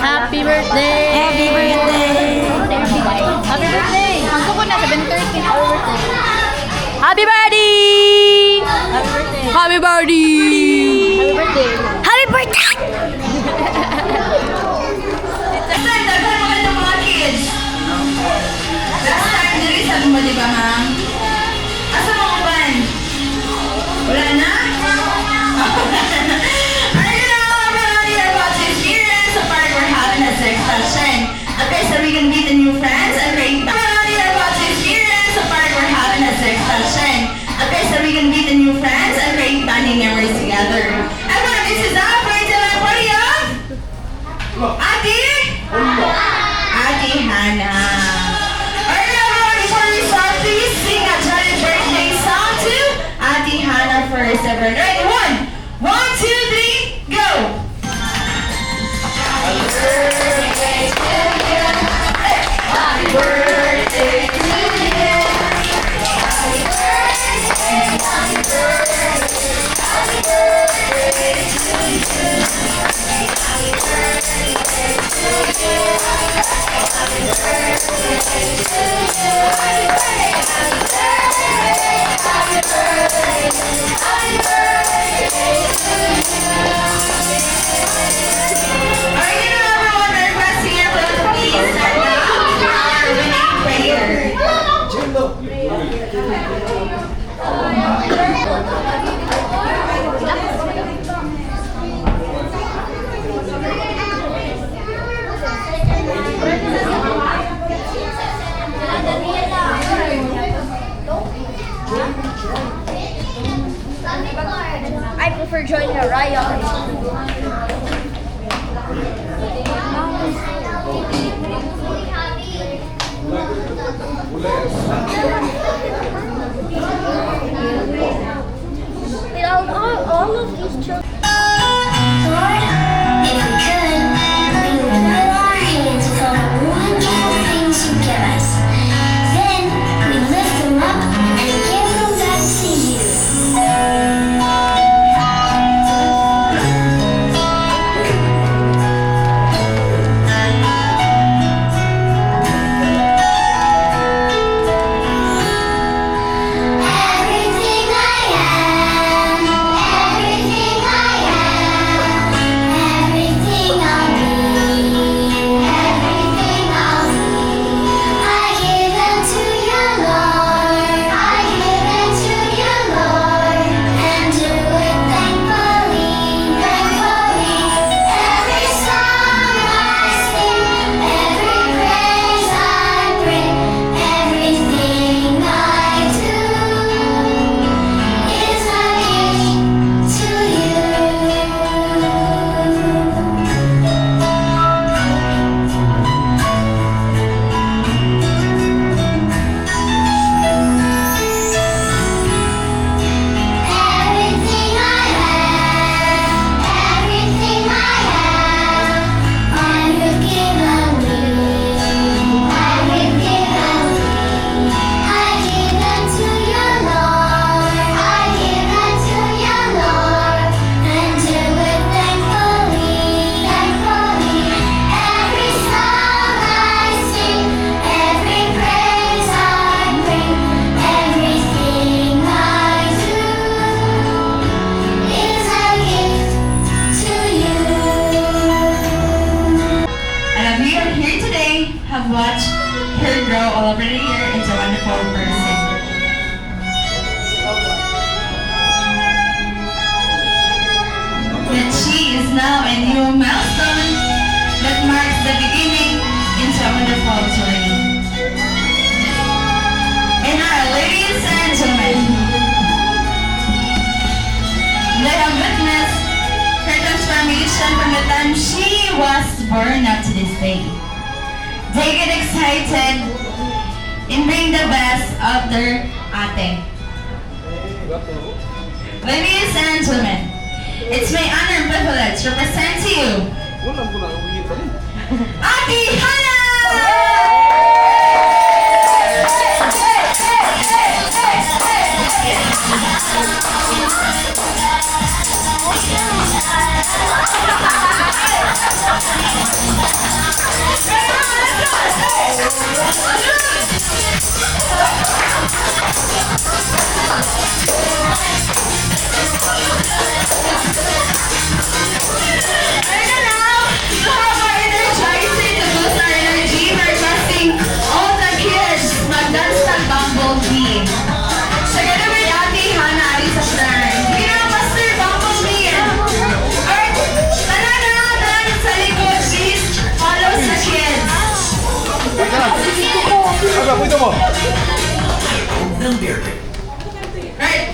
Happy birthday! Happy birthday! Happy birthday! Ang ko na, 7:30. Happy birthday! Happy birthday! Happy birthday! Happy birthday! Happy birthday! Last time, daghan mo kayo mga kids. Last time, diri sabi mo, di ba, ma'am? Asa mga uban? Wala na? Alright now, everybody, you're about to experience a part we're having a sex session. Okay, so we can meet the new friends and create. Everybody, you're about to experience a part we're having a sex session. Okay, so we can meet the new friends and create bonding memories together. Everyone, this is our party party of Ate? Ate Hannah. Alright, everyone, before we start, please sing a jolly birthday song to Ate Hannah first. Everyone, ready? One, one, two, three, go! Happy birthday to you. Happy birthday, happy birthday, happy birthday to you. Happy birthday to you. Happy birthday to you. Happy birthday, happy birthday, happy birthday, happy birthday to you. Alright, everyone, we're requesting everyone to please stand up for our winning prayer. I prefer joining a riot. Wait, all of these children. Lord, if we could, we would fill our hands with all the wonderful things you give us. Then we'd lift them up and give them back to you. Everything I am, everything I am, everything I'll be, everything I'll be. I give them to you, Lord. I give them to you, Lord, and do it thankfully, thankfully. Every song I sing, every praise I bring, everything I do is a gift to you. Everything I have, everything I have, I will give me. I will give me. I give them to you, Lord. I give them to you, Lord, and do it thankfully, thankfully. Every song I sing, every praise I bring, everything I do is a gift to you. And we are here today have watched her grow all over the year into a wonderful person. That she is now a new milestone that marks the beginning into a wonderful journey. And now, ladies and gentlemen, they have witnessed her transformation from the time she was born up to this day. They get excited and bring the best of their ate. Ladies and gentlemen, it's my honor and privilege to present to you Ate Hannah! Mo. Right.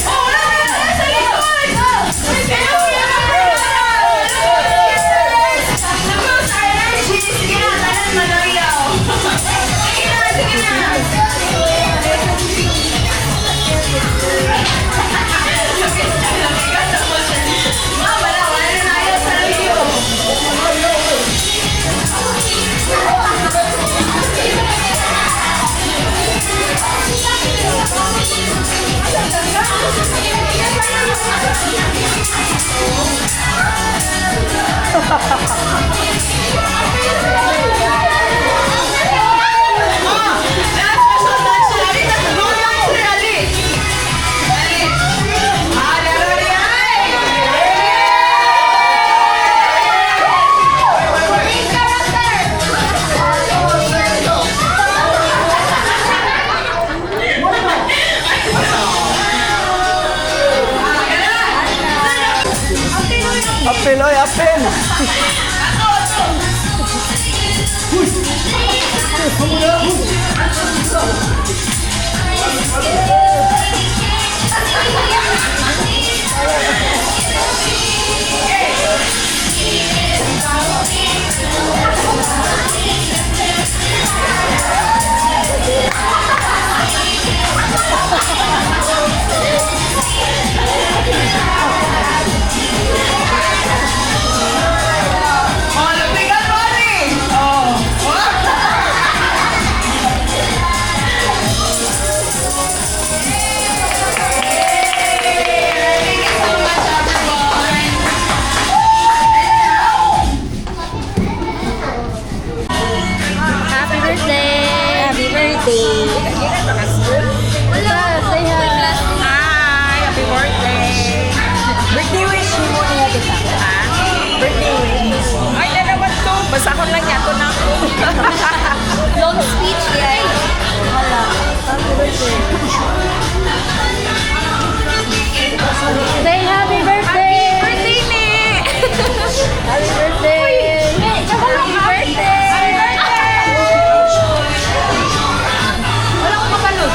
Oh, wala, wala, sa likod! Tapos, energy. Sige na, tanan manayaw. Sige na, sige na. Wala, wala na tayo sa video. Special touch na rin. Go dance, Ali. Ali. Ah, laro rin. Ay! Apel, oy, apel! Oh, lapigan mo, Ali. Oh. Thank you so much, everyone. Happy birthday! Happy birthday! Wala, say hi. Hi, happy birthday. Birthday wish mo niya kita. Birthday wish. Ay, dalawa to. Basta ako lang yato na ako. Long speech, guys. Wala. Happy birthday. Say happy birthday! Birthday, me! Happy birthday! Happy birthday! Happy birthday! Wala akong mapalot.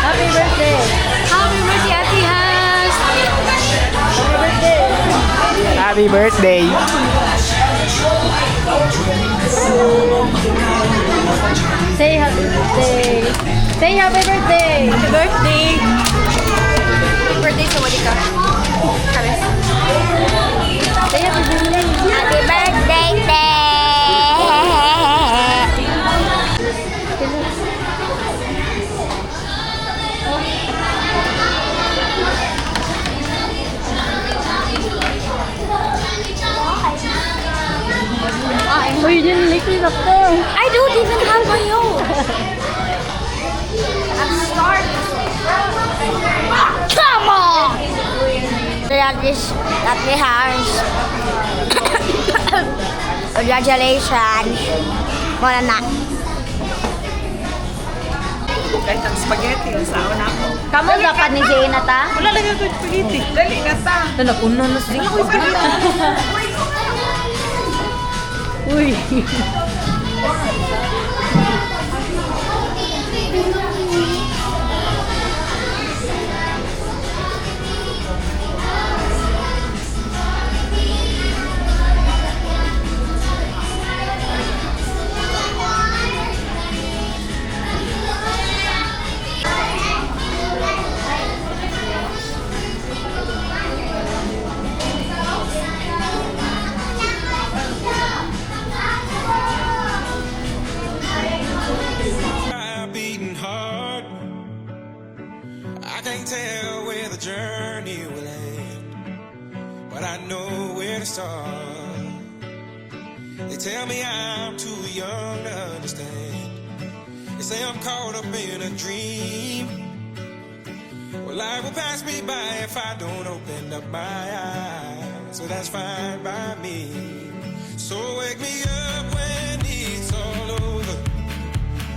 Happy birthday! Happy birthday, Ate Has! Happy birthday! Happy birthday! Say happy birthday! Say happy birthday! Happy birthday! Happy birthday, sawadee ka. Kares. Say happy birthday! Happy birthday, te! Uy, you didn't lick it up there. I don't even have my own. I'm starving. Come on! That is that we has. Congratulations. Wala na. Kahit ang spaghetti, nasawa na ako. Kamu dapat ni Jane ta? Wala lang yung spaghetti. Dali na ta. Naguna na siya. Uy. Beating heart. I can't tell where the journey will end, but I know where to start. They tell me I'm too young to understand. They say I'm caught up in a dream. Well, life will pass me by if I don't open up my eyes. So that's fine by me. So wake me up when it's all over.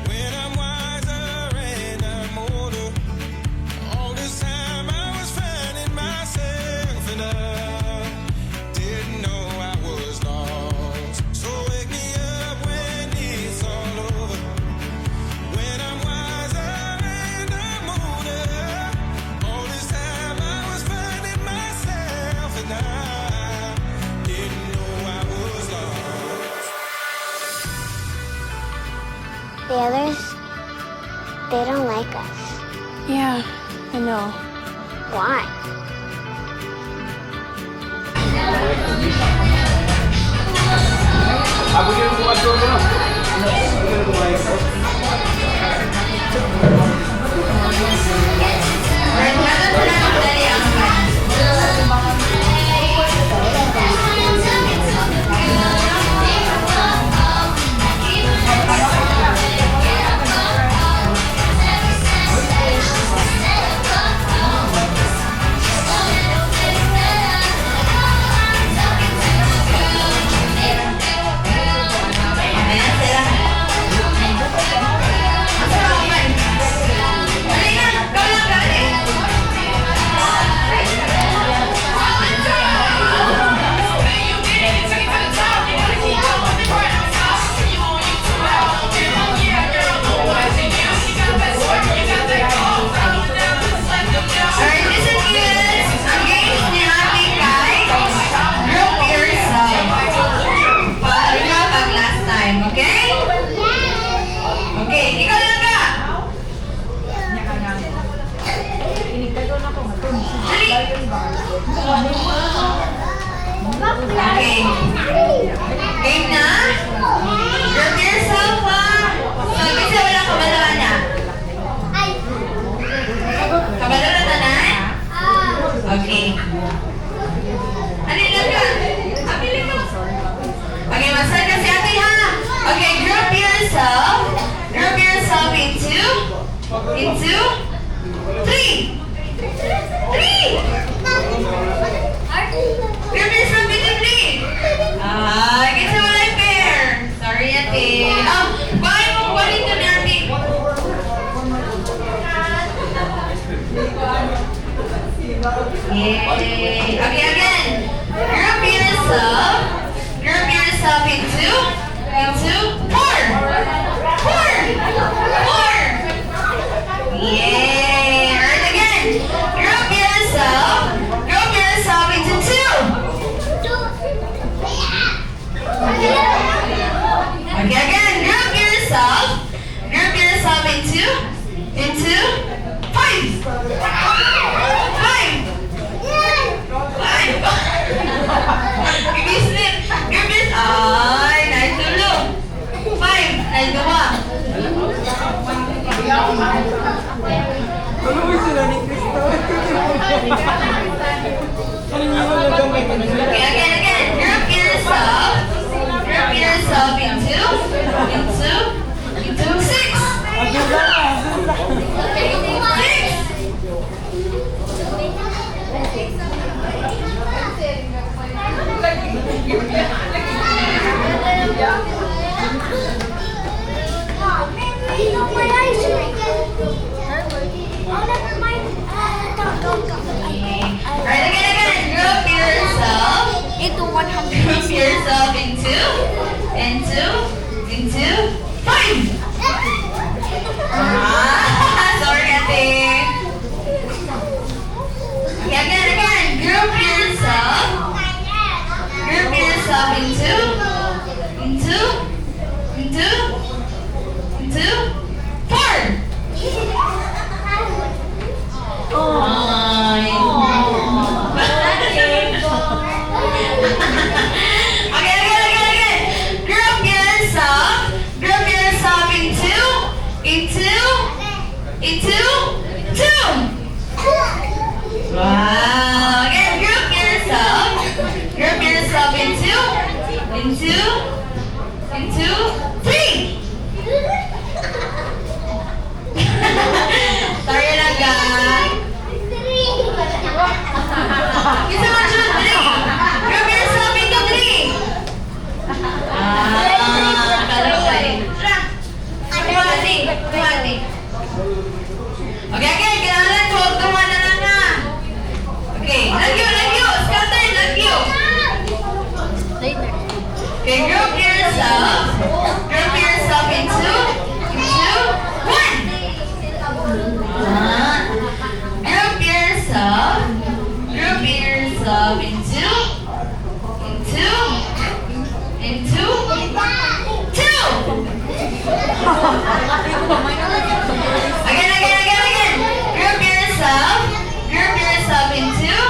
When I'm wiser and I'm older. All this time I was finding myself and I didn't know I was lost. So wake me up when it's all over. When I'm wiser and I'm older. All this time I was finding myself and I didn't know I was lost. The others, they don't like us. Yeah, I know. Why? Ayan sila. Asa ka man? Dali na, ikaw lang gali. Alright, listen, kids. Ang games ni Ate kay group yourself. Paano ka pag last time, okay? Okay, ikaw lang ka. Dali. Okay. Game na? Group yourself, ha? So, kasi wala kabalawan na. Kabalo na tanan? Okay. Ano lang ka? Apili mo. Okay, masal ka si ate ha. Okay, group yourself. Group yourself into three. Three! Group yourself into three. Ah, kasi wala yung pair. Sorry, ate. Oh, bakit mo kunin to ni ate? Yay! Okay, again. Group yourself. Group yourself into four. Four! Four! Yay! Alright, again. Group yourself. Group yourself into two. Okay, again. Group yourself. Group yourself into five. Five. Five. Ibislit. Group yourself. Ay, naitulo. Five. Ay, duha. Tuloy sila ni Cristo. Okay, again, again. Group yourself. Group yourself into six. Six. My eyes are Oh, never mind. Go, go, go. Alright, again, again. Group yourself. Into 100. Group yourself into five. Ah, sorry, ate. Okay, again, again. Group yourself. Group yourself into four. Ay. Okay, again, again, again. Group yourself. Group yourself into two. Wow. Again, group yourself. Group yourself into three. Sorry lang, guys. Isa man siya, three. Group yourself into three. yourself in two, two. Again, again, again, again. Group yourself. Group yourself in two.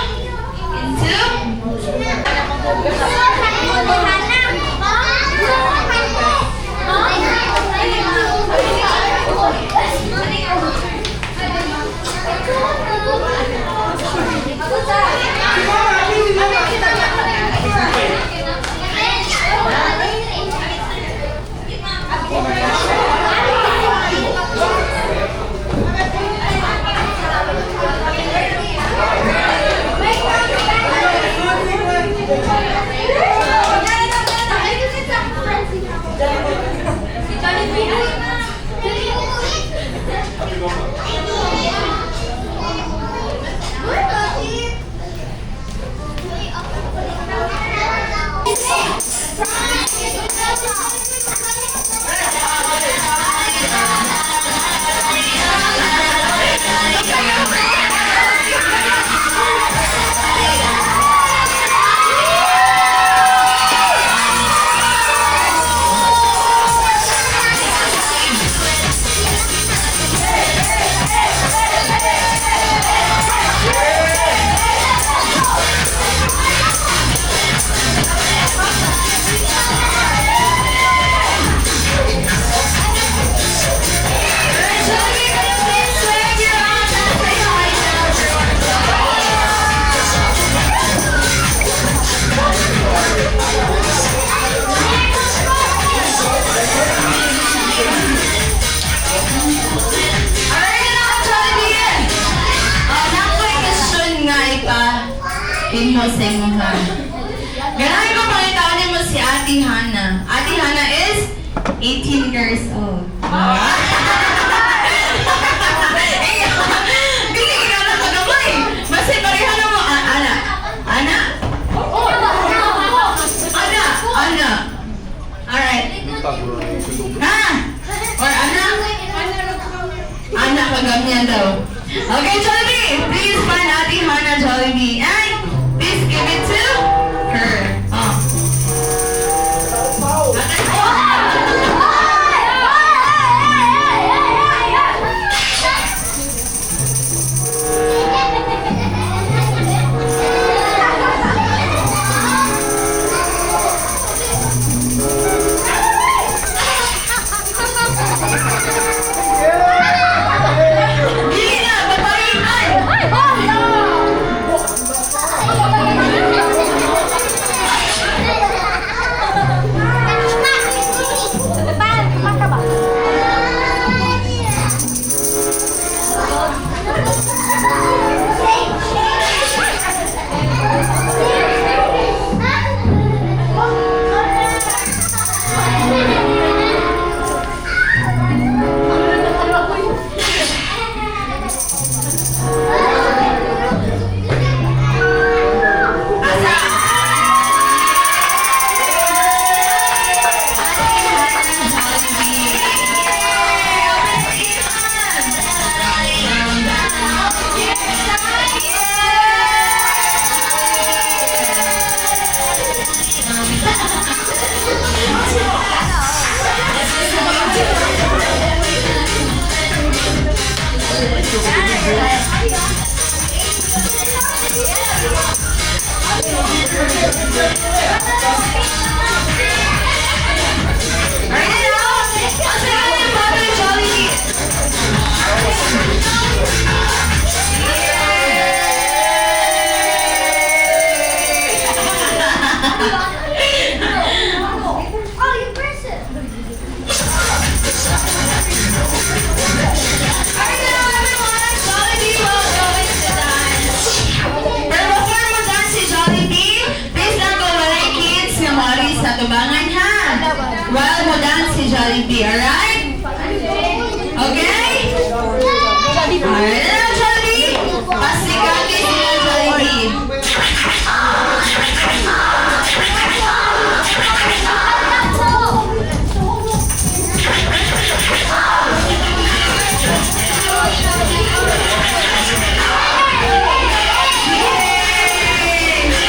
Jollibee, can you please wave your arms and say hi to everyone? Alright na, Jollibee! Oh, nakoy question nga ipa. Imo sa imo ha. Ganahan ko pangitaon mo si Ate Hana. Ate Hana is 18 years old. Dili ka na kagamay. Basta pareha na mo. Ah, Ana. Ana? Ana. Ana. Alright. Ha? Or ana? Ana kagamyan daw. Okay, Jollibee. Please find Ate Hana Jollibee. And please give it to her. Oh. Dili na, babae. Asa? Alright now, asa ka ng bottle, Jollibee? Oh, you press it. Alright now, everyone, Jollibee will go into dance. Pero before mo dance si Jollibee, please lang go walay kids nga maari sa tubangan ha. While mo dance si Jollibee, alright? Okay? Alright now, Jollibee. Pasikati sila Jollibee. Yay!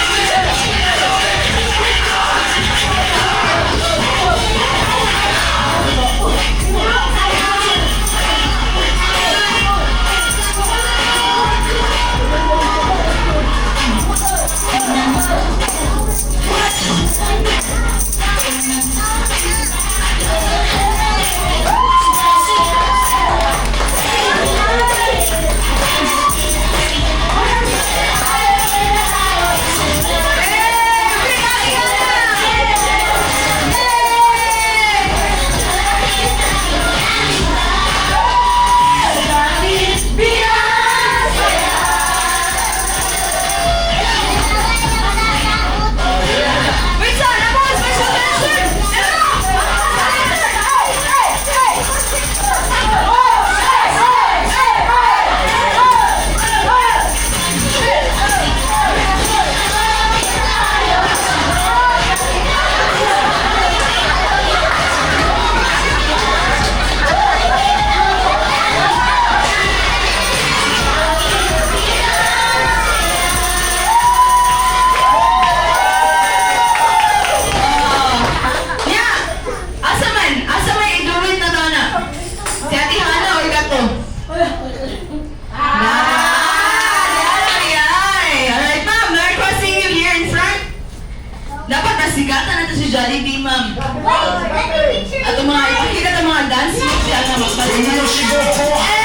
Jollibee, ma'am. Wait, let me picture. At ang mga ipakita ng mga dance moves yan na magpalingan. Hey!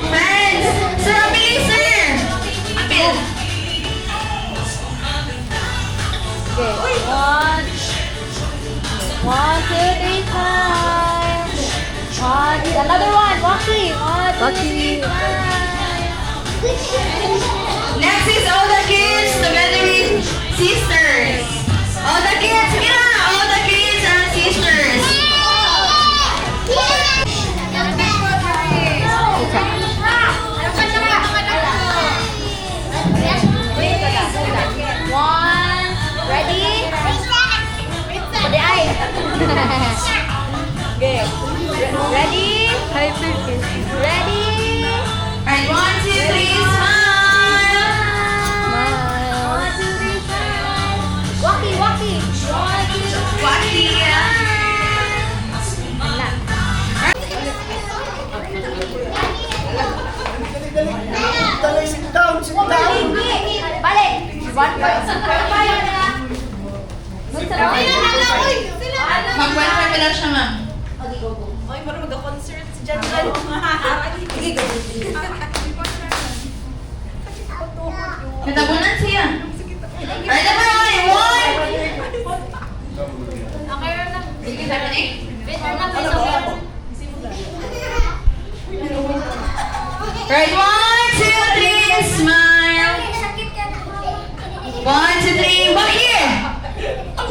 Friends! Sir, apil, sir! Apil! Okay. One. One, two, three, smile. One, two, another one. Waki. One, two, three, smile. Next is all the kids together with sisters. All the kids, sige na! All the kids and sisters. One. Ready? Pwede ay. Okay. Ready? Ready? Alright, one, two, three, smile! One, two, three, smile. Waki, waki. One, two, three. Waki! Na. Dali, sit down, sit down! Balik. One, five. Mag-welcome ko lang siya, ma'am. Oy, parang magka-concert si Jan Jan. Natabunan siya. Alright, number one, one! Okay, Sige, sabi ni. Alright, one, two, three, smile! One, two, three, waki!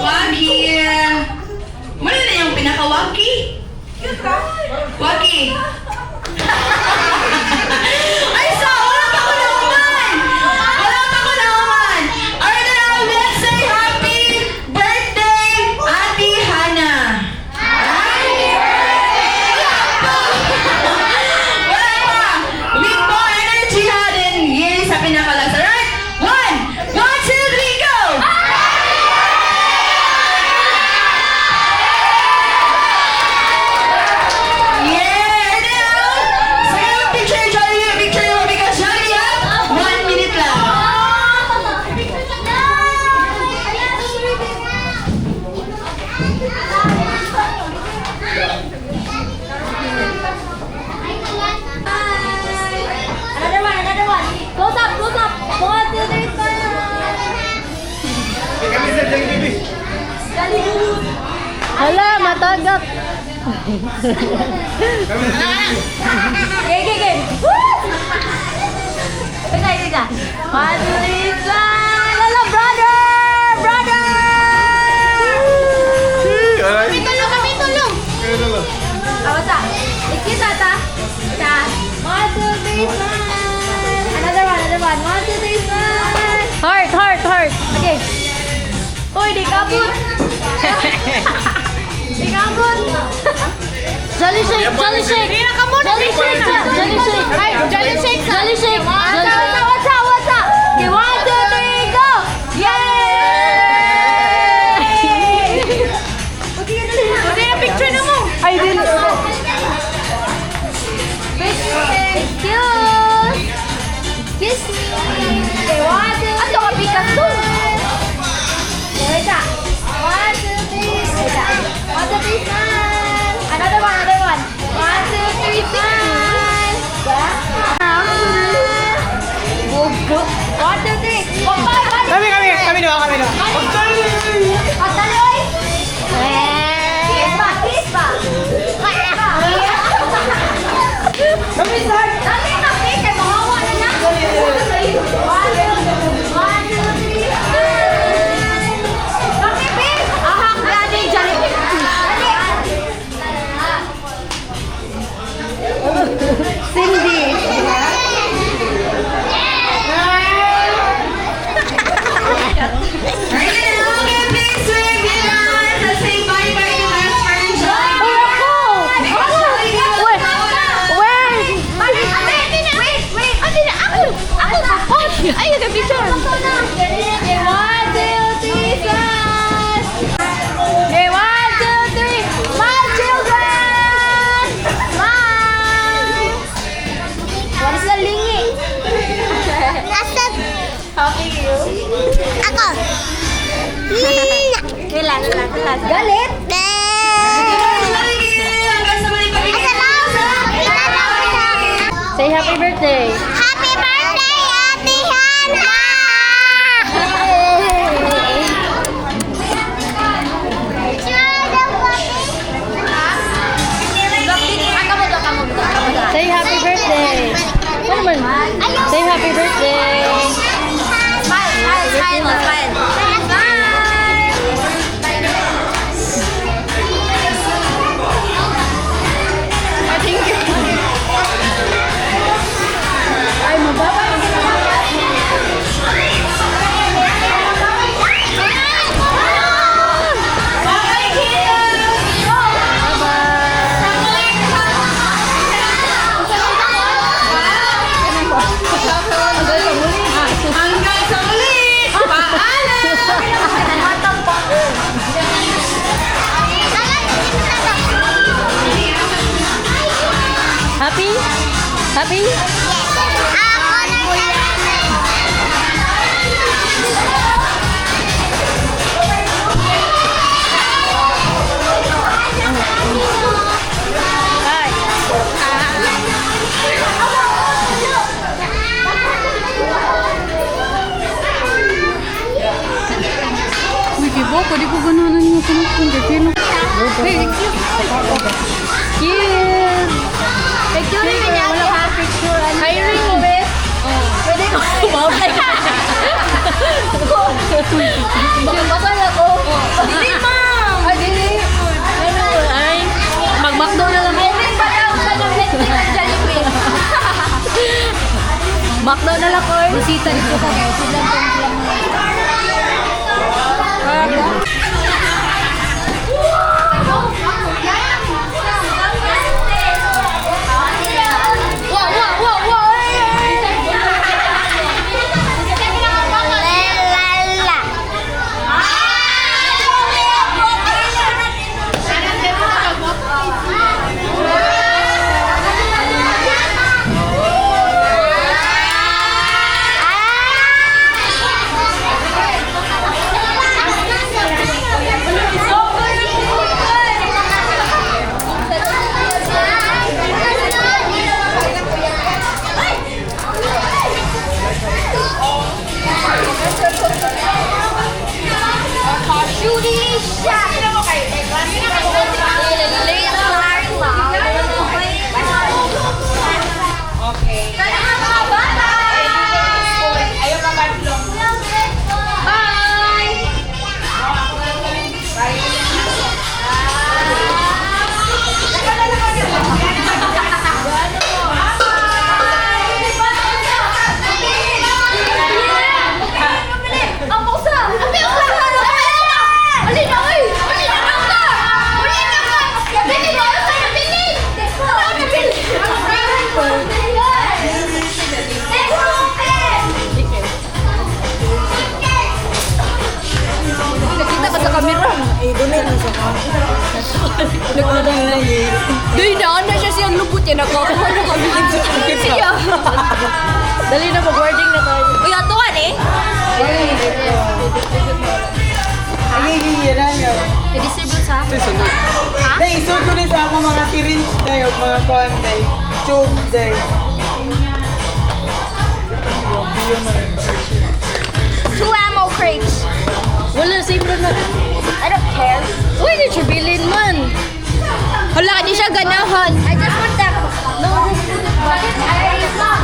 Waki! Muna na yung pinaka-waki. Waki! Ay, so, wala pa ako nauman! Wala pa ako nauman! Alright, now, let's say happy birthday, Ate Hannah! Happy birthday! Wala pa! Wala pa! With more energy, ha, then here sa pinakalas. Alright? One, one, two, three, go! Yeah! Now, sa picture, Jollibee, picture mo because Jollibee, ha? 1 minute lang. Another one, another one. Close up, close up. One, two, three, smile. Kami sa Jollibee! Hala, matagak. Kami sa Jollibee! Okay, okay, okay. Woo! Teka, teka. One, two, three, smile. Lala, brother! Brother! Ay! Tulong kami, tulong! Kaya na lang. Ah, basta. Ikita ta. Ta. One, two, three, smile. Another one, another one. One, two, three, smile. Heart, heart, heart. Okay. Uy, di kabut. Di kabut. Jolly shake, jolly shake. Jolly shake, jolly shake. Jolly shake, jolly shake. What's up, what's up, what's up? Okay, one, two, three, go! Yay! Okay, picture na mo. Ay, din. Excuse. Excuse me. Okay, one, two, three. Ato ka, Picasso. Wait, ah. One, two, three. Wait, ah. One, two, three, smile. Another one, another one. One, two, three, smile. Smile. Galit? Hanggang sa muli pagkikita. Say happy birthday. Happy birthday, Ate Hannah! Say happy birthday. Ano man? Say happy birthday. Smile, smile, smile, smile. Bye, kids! Hanggang sa muli! Paalam! Happy? Happy? Uy, kibo, pwede ko gananan yung kunong kay Cute. Picture rin niya, Wala ha? pa picture. Ano? Hiring mo, be. Pwede ko. Baka masal ako. Dili, ma'am. Ay, dili. Ano? Ay, mag-McDo na lang. Hiring pa daw sa ng Netflix at Jollibee. McDo na lang, oy. Bisita dito ka kaya sila Wow. Ang pusa! Ang pusa! Alin na, oy! Alin na ka! Alin na ka! Bili mo! Bili! Bili! Nakita ka sa kamera. Eh, donate na sa ka. Day na, na siya siyang lupot niya. Nakakuha na kami. Siya. Dali na, mag-wording na tayo. Uy, atuan eh! Ay, ay, ay, ay, ay. I-distribute sa? Day, isod ko din sa ako mga syringe day o mga kuan day. Tube day. Two ammo crates. Wala, same lang na. I don't care. Uy, di siya bilin man. Hala, di siya ganahan. I just want that. No, I